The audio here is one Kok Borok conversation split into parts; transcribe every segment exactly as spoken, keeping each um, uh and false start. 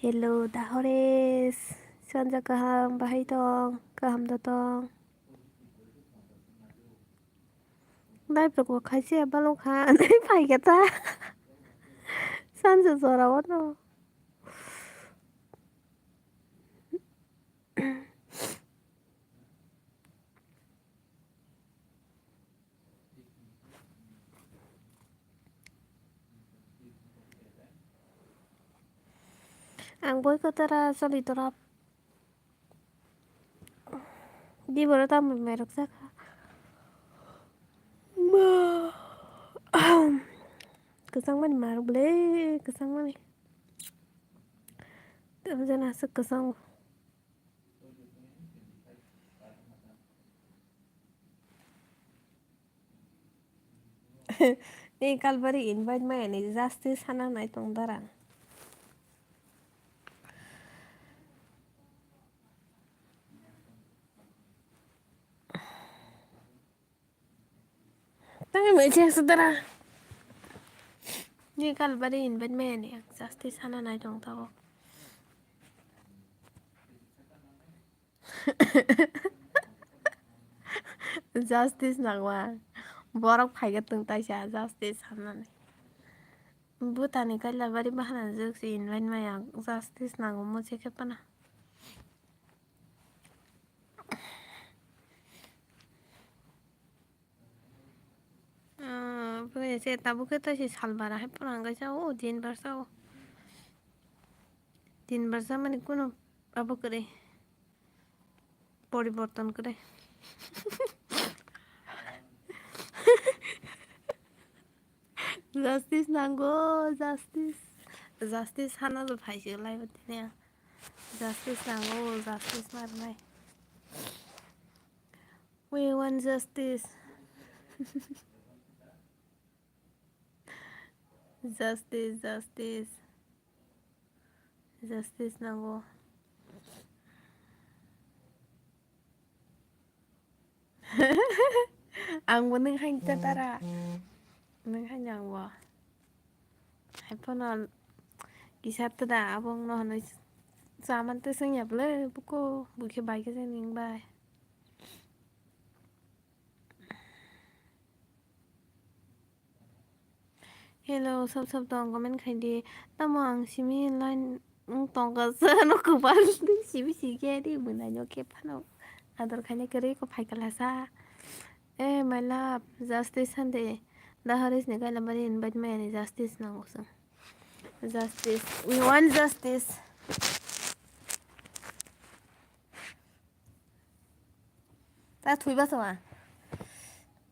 Hello, Dahores. Sanja kaham, bahai tong, kaham da tong. Live rok bo khaisi ya balok ha, nai phai khe ta. Sanja jora o no. Ang boi kotara choli tora. Di boro tamo merok saka. Ma. Kwchang mani marok ble, kwchang mani. Tamo jana aswk kwchang. Ni kalbari invite maya ni justice sana nai tong dara. Tang mai che sudara. Ni kalbari invite maya ni justice sana nai tong tago. Justice nangma. Borok phaiga tong taisa justice hamnani. Butani kaila bari bahana jwk si invite maya justice nango mo je khe pana. Ah, bwrwi se tabuk khe tei se sal bara hai phano hwnkhai sa o din barsa o. Din barsa mani kunu abo kwrwi poriborton kwrwi. Justice nango, justice. Justice hano bo phaisik lai bo tini ang. Justice nango, justice narwknai. We want justice. Justice, justice. Justice nango. Ang bo nwng hai ta tara. Nwng hai ang bo. Hai phano kisa tada abo wngno hwnwi chaman tei swngya bwle buko bukhe bai khe se nwng bai. Hello, sab sab tong comment khai di. Tamo ang simi line wng tongkha sa no kwbang simi si khe di bwnaino khe phano ador khaina kwrwi kho phai kala sa. Eh, my love, justice hande. Da Harish ni kaila bari invite maya ni justice nango sa. Justice, we want justice. Ta thwiba tongma.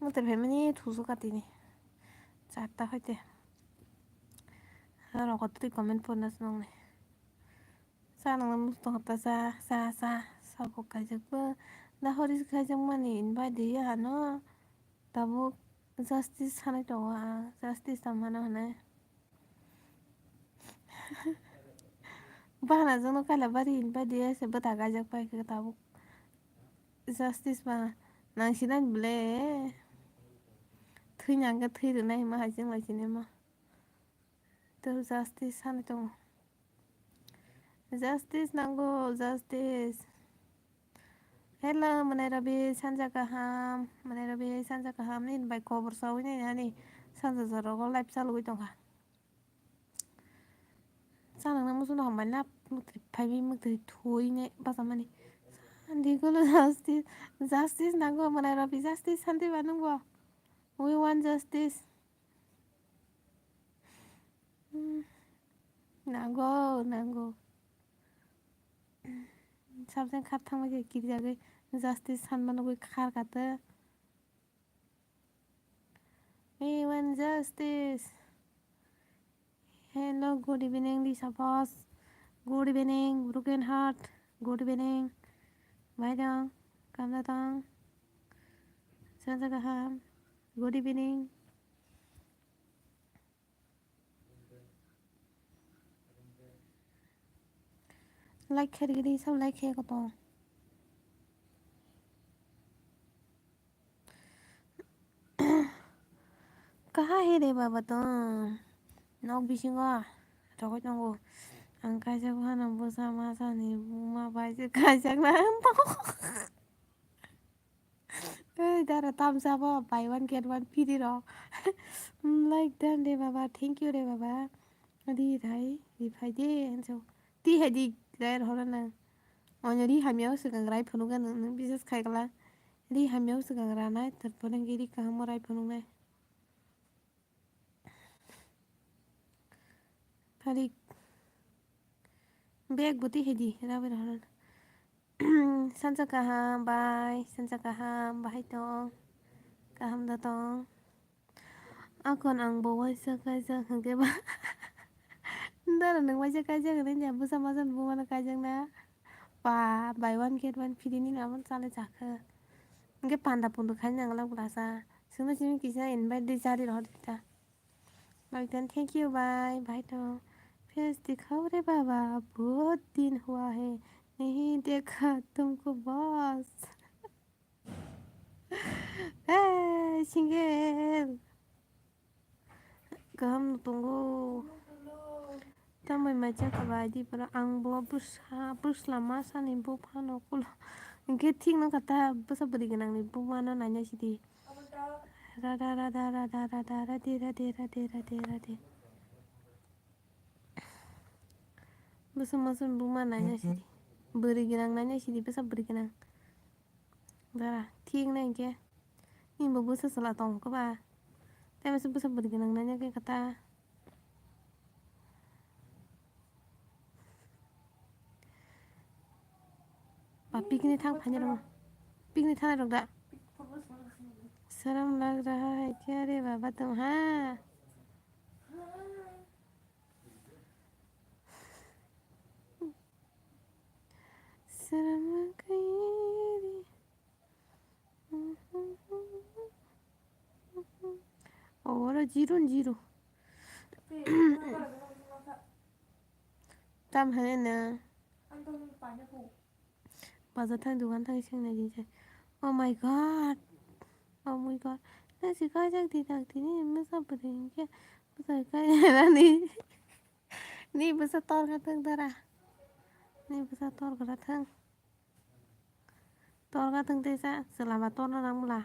Mwtai phaimani thusu katini. Charta hoite. Aro kotwi comment porna swnamni. Sa nangna musto hota sa, sa, sa, sa bo kaijak bo. Da Harish kaijak mani invite di ano. Tabuk justice sanai tongo ang, justice tamo hano hwnwi. Bahana jongno kaila bari hinpai diya se bwta gaijak pai khe tabuk. Justice ba nang sinai ble. Thwina hwnkhe thwi rwnai hima hai chwng lai sinai ma. To justice sanai tongo. Justice nango, justice. Hello, Mwnai Rabi, sanja kaham. Mwnai Rabi, sanja kaham. Nini bai kobor sawi nai ani sanja jora go live chalwi tongkha. Chanang na muchung no hambai na, mwtwi phaiwi mwtwi thwi ne bachamani. Santi kulo justice, justice nango, Mwnai Rabi, justice santi ba nungbo. We want justice. Hmm. Nango, nango. Sabjang khat thangma khe kirjagwi justice sanma nugwi khar kata. We want justice. Hello, good evening, Lisa Boss. Good evening, Broken Heart. Good evening. Bai dong, kamda tong. Sanja kaham. Good evening. Like khe rwgwi di, sabo like khe koto. Kaha he re baba tong? Nok bisingo rogoi tongo. Ang kaisa phano bwsa masani buma bai se kaisa na. Ei, dara tamsa bo buy one get one free rok. Like dan re baba, thank you re baba. Ri thai, ri phai de, anso. Ti hai di, rai hora na. Onyo ri hamya o swkang rai phunuk gana, nung bises khai kala. Ri hamya o swkang ranai, tarpore nang ri kaham o rai phunuk nai. Palik. Bag buti hedi, rawi rohor. Sansa kaham, bye. Sansa kaham, bahai tong. Kaham da tong. Akon ang bo waisa kaijak hwnkhe ba. Dara nung waisa kaijak hwnwi ya, bwsa masa bo mano kaijak na. Ba, buy one get one free ni amo chale chakha. Hwnkhe panda pundu khai nang lang glasa. Sungna simi kisa invite di chari rohor di ta. Like then thank you, bye, bye to. Face dikhao re baba, bahut din hua hai nahi dekha tumko boss. Hey, single. Kaham tongo. Tambai mai chakha bai di pura ang bo bwsa, bwsla masani bo phano kulo. Hwnkhe thik no kata bwsa bwrwi gwnangni bumano naina sidi. Rada, rada, rada, rada, rade, rade, rade, rade, rade. Bwsa masani buma naina sidi. Bwrwi gwnang naina sidi, bwsa bwrwi gwnang. Dara, thik na hinkhe. Nini bo bwsa chwla tong khe ba. Tei masa bwsa bwrwi gwnang nanya khe kata. Ba picnic thang phai rok. Picnic thang rok da. Saram lag raha hai kya re baba tum ha. Saram lag raha hai. Oh, oro zero, zero. Tam hene na. Bazar thang, dukan thang, seng na jinsa. Oh my God. Oh my God. Na si kajak di tak di ni masa beri ke. Masa kajak ni. Ni masa tor ka thang dara. Ni masa tor ka thang. Torga thang tei sa, chwla ba torna nang bwla.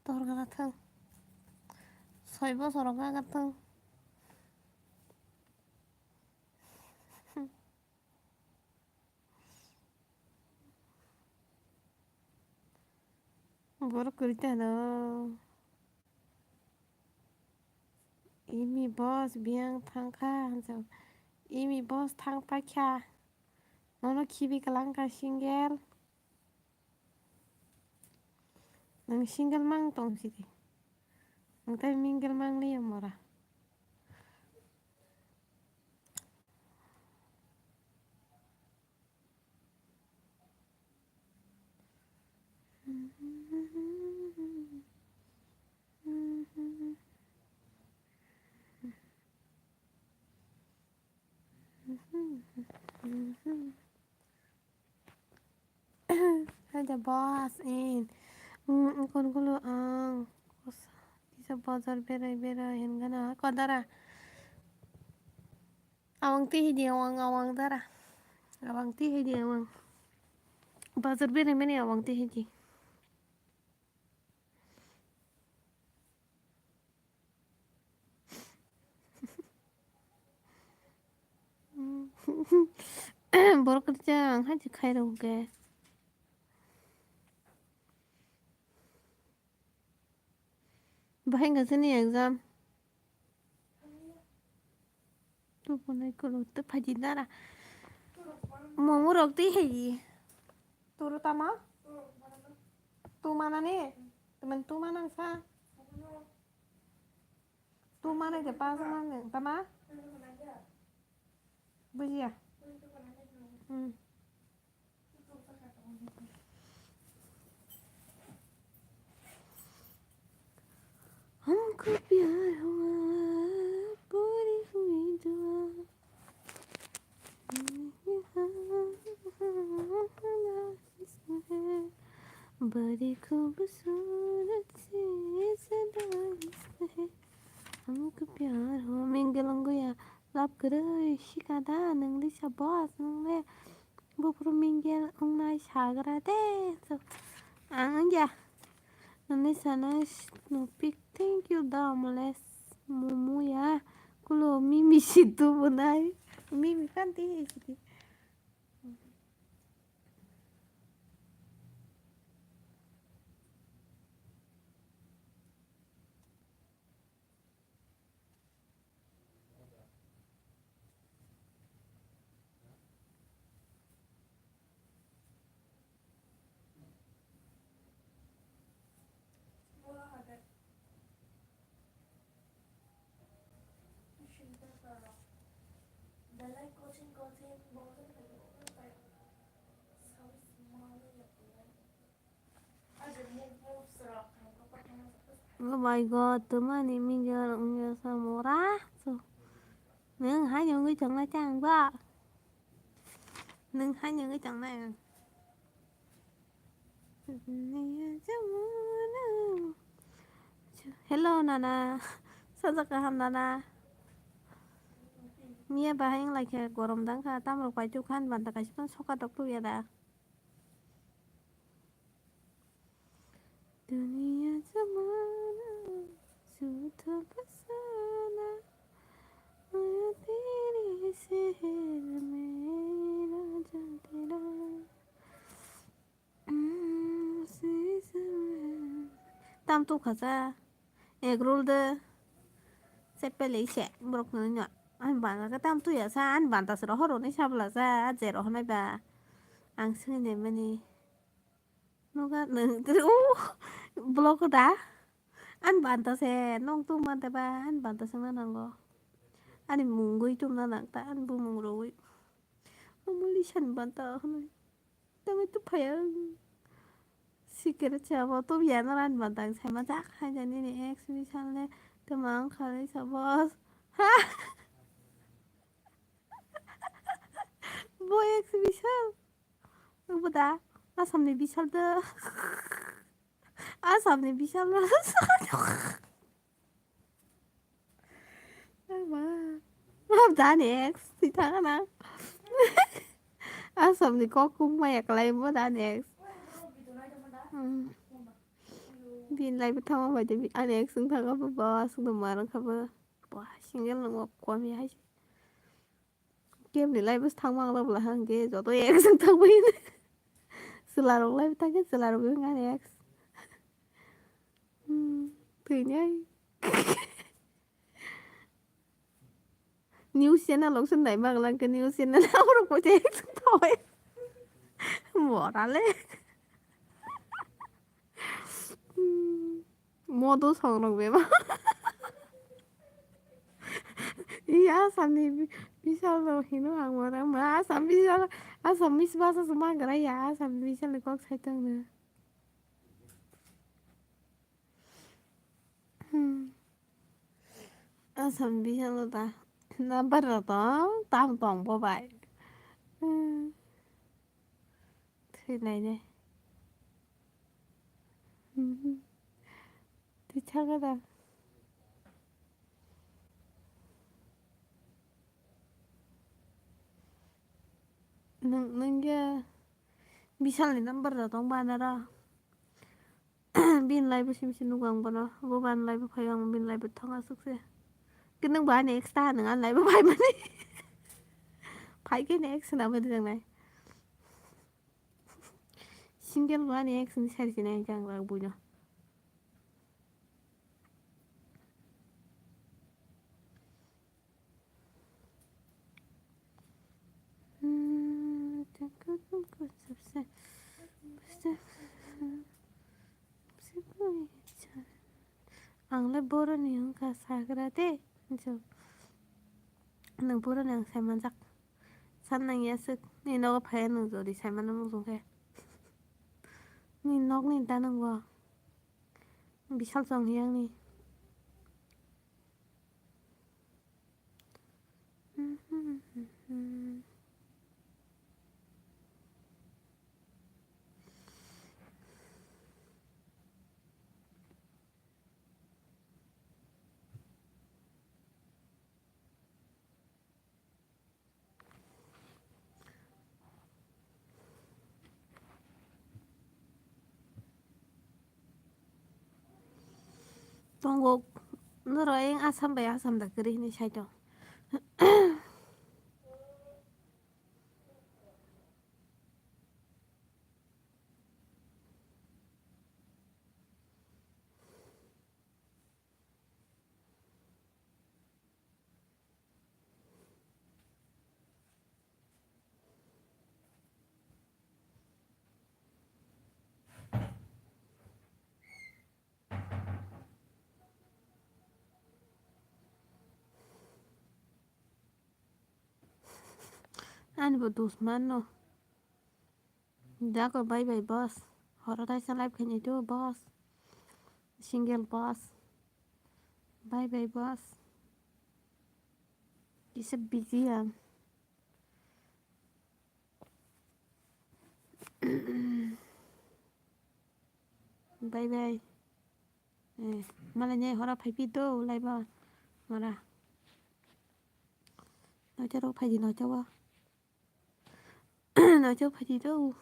Torga na thang. Soi bosor rok ga thang. Borok kwrwi tano. Imi boss biyang thangkha hansa. Imi boss thang paikha. Nono khibi kwlangkha single. Nwng single mang tong sidi. Nwng tai mingle mang liya mora. Hai da boss in. Kon kulo ang. Kisa bazar berai berai hingana kodara. Awang tihidi awang, awang dara. Awang tihidi awang. Bazar berai mani awang tihidi. Borok kwrwi ang hai se khairok hwnkhe. Bahai wngkha chini exam. Tubuno ikolo tei phaidi dara. Mongorok tei hai. Turu tama? Tu manani? Temen tu manang sa? Tu manai de pa manang tama? Bujiya. Hmm. हमको प्यार हुआ, पूरी हुई दुआ। बड़ी खूबसूरत सी सदा है। हमको प्यार हुआ। Mingle wngya. Love kwrwi sika da nwng Lisa boss, nwng le buphuru mingle wngnai sagra de. So, ang wngya. Nini sana Snopik, thank you da, moles momo ya. Kulo mimi situ bunai. Mimi kan ti sidi. Oh my God, tumani mingle wngya sa mora. So, nwng hai wngwi tongnai tang ba? Nwng hai wngwi tongnai ang. Hello, nana. Sajak kaham, nana. Miya bahai wng lai khe gorom dang kha. Tamrok pai tu khan banta kaisa phano soka tok tu ya da. दुनिया जमाना झूठा फसाना, आया तेरे शहर में राजा तेरा। Tam tu kha cha. Egg roll de. Chepelei se borok nini no. Ani banta khe tam tuya sa, ani banta se rohor roni sabla sa, je rohor nai ba. Ang sini ne mani. Noga nang o block da. Ani banta se nong tu mante ba, ani banta se nango. Ani mungwi tum na nang ta, ani bumung rogwi. Omo Lisa ni banta hwnwi. Tamo tu phaya. Sikere chabo to biya na ran banta ang sai ma jak hai jani ni ex Bishal ne tamo ang khalai sa boss. Ha? Bo ex Bishal. Bo da Assam ni Bishal da. Assam ni Bishal da. Ama. Mam da ni ex, si thang na. Assam ni kok kum ma ya kalai mo da ni ex. Hmm. Bin lai bo thang ma bai de ani ex wng thang ba ba aswk do ma rang kha ba. Ba single no ko mi hai. Kemni lai bwswk thang mang rok bwla hwnkhe joto ex wng thang bai. Chwla rok lai thang khe chwla rok wng ani ex. Hmm, thwinai. News channel rok se nai mang lang khe news channel rok bo ex wng thang bai. Mora le. Hmm. Modo songrok bebak. Iya, Assamni bi-, Bishal no hino ang mora ma. Assam Bishal, Assamese bhasha se mangra ya, Assam Bishal ni kok sai tongno. Hmm. Assam Bishal no ta number rok tong, tam tong bo bai. Hmm. Thwinai de. Mhm. Twi thaka da. Nwng, nwng ya Bishal ni number da tong ba nara. Bini live o simi se nugo ang bono. Bo bani live o phaio ang bini live o thang aswk se. Khe nwng bo ani ex ta nwng ani live o phaimani. Phai khe ni ex swnam ri nang nai. Single bo ani ex ni sari se nai jang rang buino. Hmm, ang le boroni wngkha sagra de. Nwng boroni ang sai manjak. San nang ya swk. Ni nogo phai nwng jodi sai mano muchung khe. Ni nokni da nwng bo. Bishal chong hi ang ni. Tongo norok ayang Assam bai Assam da kwrwi hinwi saito. Ani bo dusman no. Dako bye bye boss. Horo taisa live khainai to boss. Single boss. Bye bye boss. Kisa busy ang. Bye bye. Eh, malai ni hora phai phi do live o. Mara. Nocha rok phai di nocha o. Nocha phai di do.